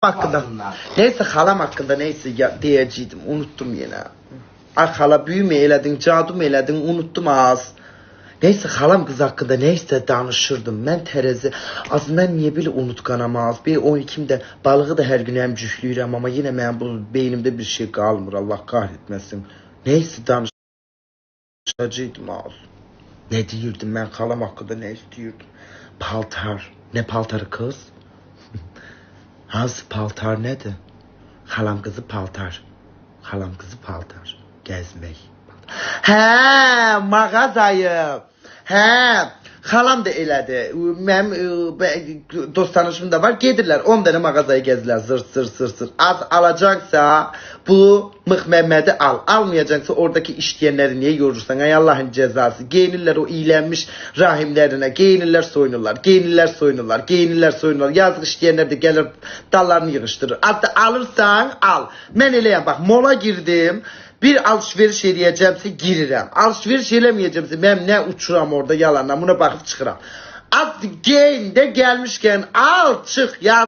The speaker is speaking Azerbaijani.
Hakkında. Neyse xalam hakkında neyse ya, deyəcəydim. Unuttum yenə. Ay xala büyümə elədin, cadu elədin, unuttum az. Neyse xalam qız hakkında neyse danışırdım. Mən tərəzi, az mən niyə belə unutqanam az. Bir 12-də balığı da hər gün əmcüklüyürəm, amma yenə mənim bu beynimdə bir şey qalmır. Allah kahretməsin. Neyse danışacaqdım az. Nə deyirdim mən xalam hakkında, nə istəyirdim? Paltar. Nə paltarı kız? Hansı paltar nədir? Xalam qızı paltar. Xalam qızı paltar. Gəzmək. Hə, mağazayı. Hə, xalam da elədi. Mənim dost tanışım da var. Gedirlər 10 dənə mağazaya gəzirlər. Zırt zırt zırt zırt. Az alacaqsa bu Mıx Məmmədi al. Almayacaqsa oradakı işləyənləri niyə yorursan? Ay Allahın cəzası. Geyinirlər o iylənmiş rahimlərinə. Geyinirlər, soyunurlar. Geyinirlər, soyunurlar. Geyinirlər, soyunurlar. Yazıq işləyənlər də gəlir dallarını yığışdırır. Az da alırsan al. Mən eləyəm bax, mola girdim. Bir alışveriş eləyəcəmsə girirəm. Alışveriş eləməyəcəmsə mən nə uçuram orada yalandan, buna baxıb çıxıram. Az geyin də gəlmişkən al çıx ya.